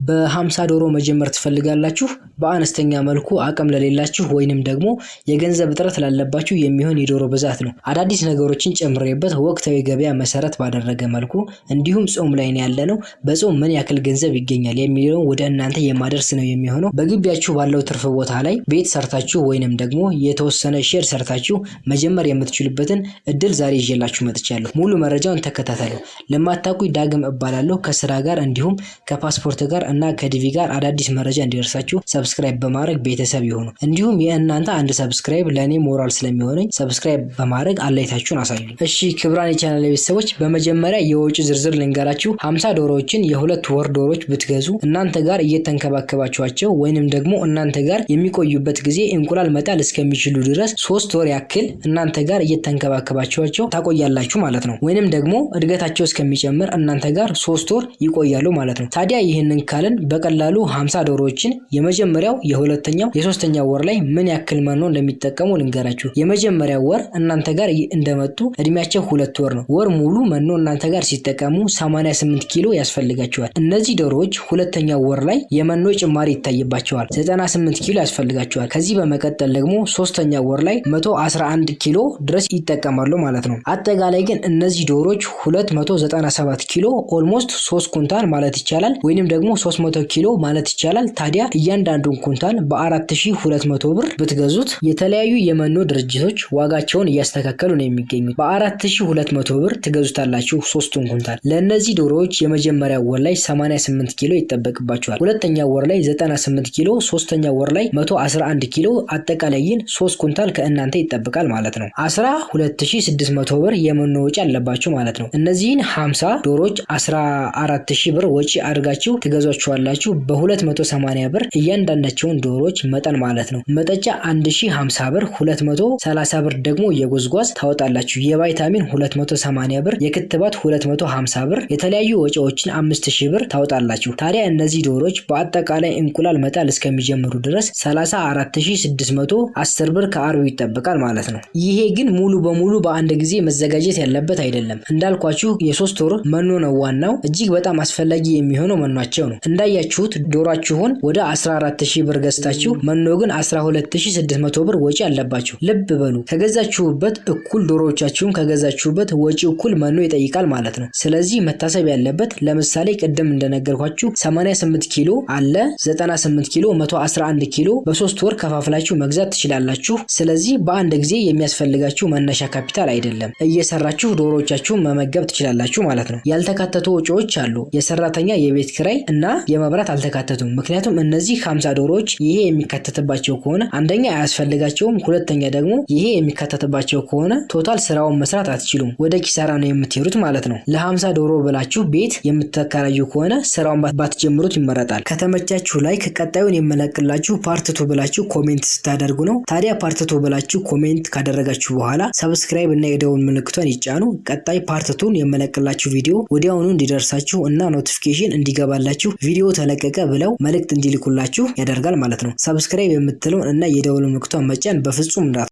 በ50 ዶሮ መጀመር ትፈልጋላችሁ? በአነስተኛ መልኩ አቅም ለሌላችሁ ወይንም ደግሞ የገንዘብ እጥረት ላለባችሁ የሚሆን የዶሮ ብዛት ነው። አዳዲስ ነገሮችን ጨምሬበት ወቅታዊ ገበያ መሰረት ባደረገ መልኩ እንዲሁም ጾም ላይ ያለነው በጾም ምን ያክል ገንዘብ ይገኛል የሚለውን ወደ እናንተ የማደርስ ነው የሚሆነው። በግቢያችሁ ባለው ትርፍ ቦታ ላይ ቤት ሰርታችሁ ወይንም ደግሞ የተወሰነ shed ሰርታችሁ መጀመር የምትችሉበትን እድል ዛሬ ይዤላችሁ መጥቻለሁ። ሙሉ መረጃውን ተከታተሉ። ለማታውቁኝ ዳግም እባላለሁ። ከስራ ጋር እንዲሁም ከፓስፖርት ጋር እና ከዲቪ ጋር አዳዲስ መረጃ እንዲደርሳችሁ subscribe በማድረግ ቤተሰብ ይሁኑ። እንዲሁም የእናንተ አንድ subscribe ለእኔ ሞራል ስለሚሆነኝ subscribe በማድረግ አለኝታችሁን አሳዩ። እሺ ክቡራን የቻናል ቤተሰቦች፣ በመጀመሪያ የወጪ ዝርዝር ልንገራችሁ። 50 ዶሮዎችን የ2 ወር ዶሮዎች ብትገዙ እናንተ ጋር እየተንከባከባችኋቸው ወይንም ደግሞ እናንተ ጋር የሚቆዩበት ጊዜ እንቁላል መጣል እስከሚችሉ ድረስ 3 ወር ያክል እናንተ ጋር እየተንከባከባችኋቸው ታቆያላችሁ ማለት ነው። ወይንም ደግሞ እድገታቸው እስከሚጨምር እናንተ ጋር 3 ወር ይቆያሉ ማለት ነው። ታዲያ ይህንን ካልን በቀላሉ 50 ዶሮዎችን የመጀመሪያው፣ የሁለተኛው፣ የሶስተኛው ወር ላይ ምን ያክል መኖ እንደሚጠቀሙ ልንገራችሁ። የመጀመሪያው ወር እናንተ ጋር እንደመጡ እድሜያቸው 2 ወር ነው። ወር ሙሉ መኖ እናንተ ጋር ሲጠቀሙ 88 ኪሎ ያስፈልጋቸዋል። እነዚህ ዶሮዎች ሁለተኛው ወር ላይ የመኖ ጭማሪ ይታይባቸዋል። 98 ኪሎ ያስፈልጋቸዋል። ከዚህ በመቀጠል ደግሞ ሶስተኛው ወር ላይ 111 ኪሎ ድረስ ይጠቀማሉ ማለት ነው። አጠቃላይ ግን እነዚህ ዶሮዎች 297 ኪሎ፣ almost 3 ኩንታል ማለት ይቻላል ወይንም ደግሞ 300 ኪሎ ማለት ይቻላል። ታዲያ እያንዳንዱን ኩንታል በ4200 ብር ብትገዙት፣ የተለያዩ የመኖ ድርጅቶች ዋጋቸውን እያስተካከሉ ነው የሚገኙት። በ4200 ብር ትገዙታላችሁ ሶስቱን ኩንታል። ለእነዚህ ዶሮዎች የመጀመሪያው ወር ላይ 88 ኪሎ ይጠበቅባቸዋል። ሁለተኛው ወር ላይ 98 ኪሎ፣ ሶስተኛው ወር ላይ 111 ኪሎ፣ አጠቃላይ ግን 3 ኩንታል ከእናንተ ይጠበቃል ማለት ነው። 12600 ብር የመኖ ወጪ አለባችሁ ማለት ነው። እነዚህን 50 ዶሮዎች 14,000 ብር ወጪ አድርጋችሁ ትገዟቸዋላችሁ። በ280 ብር እያንዳንዳቸውን ዶሮዎች መጠን ማለት ነው። መጠጫ 1050 ብር፣ 230 ብር ደግሞ የጉዝጓዝ ታወጣላችሁ። የቫይታሚን 280 ብር፣ የክትባት 250 ብር፣ የተለያዩ ወጪዎችን 5000 ብር ታወጣላችሁ። ታዲያ እነዚህ ዶሮዎች በአጠቃላይ እንቁላል መጣል እስከሚጀምሩ ድረስ 34,610 ብር ከአርቢው ይጠበቃል ማለት ነው። ይሄ ግን ሙሉ በሙሉ በአንድ ጊዜ መዘጋጀት ያለበት አይደለም። እንዳልኳችሁ የ3 ወር መኖ ነው ዋናው። እጅግ በጣም አስፈላጊ የሚሆነው መኗቸው ነው። እንዳያችሁት ዶሯችሁን ወደ 14,000 ብር ገዝታችሁ መኖ ግን 12,600 ብር ወጪ አለባችሁ። ልብ በሉ፣ ከገዛችሁበት እኩል ዶሮዎቻችሁን ከገዛችሁበት ወጪ እኩል መኖ ይጠይቃል ማለት ነው። ስለዚህ መታሰብ ያለበት ለምሳሌ ቅድም እንደነገርኳችሁ 88 ኪሎ አለ፣ 98 ኪሎ፣ 111 ኪሎ በ3 ወር ከፋፍላችሁ መግዛት ትችላላችሁ። ስለዚህ በአንድ ጊዜ የሚያስፈልጋችሁ መነሻ ካፒታል አይደለም። እየሰራችሁ ዶሮዎቻችሁን መመገብ ትችላላችሁ ማለት ነው። ያልተካተቱ ወጪዎች አሉ። የሰራተኛ፣ የቤት ኪራይ እና የመብራት አልተካተቱም። ምክንያቱም እነዚህ 50 ዶሮዎች ይሄ የሚካተትባቸው ከሆነ አንደኛ አያስፈልጋቸውም፣ ሁለተኛ ደግሞ ይሄ የሚካተትባቸው ከሆነ total ስራውን መስራት አትችሉም። ወደ ኪሳራ ነው የምትሄዱት ማለት ነው። ለ50 ዶሮ ብላችሁ ቤት የምትከራዩ ከሆነ ስራውን ባትጀምሩት ይመረጣል። ከተመቻችሁ like፣ ቀጣዩን የምለቅላችሁ part two ብላችሁ comment ስታደርጉ ነው። ታዲያ part two ብላችሁ comment ካደረጋችሁ በኋላ subscribe እና የደወል ምልክቷን ይጫኑ። ቀጣይ part two ን የምለቅላችሁ ቪዲዮ ወዲያውኑ እንዲደርሳችሁ እና notification እንዲገባላችሁ፣ ቪዲዮ ተለቀቀ ብለው መልእክት እንዲልኩላችሁ ያደርጋል ማለት ነው። Subscribe የምትለውን እና የደወል ምልክቷን መጫን በፍጹም እንዳትረሱ።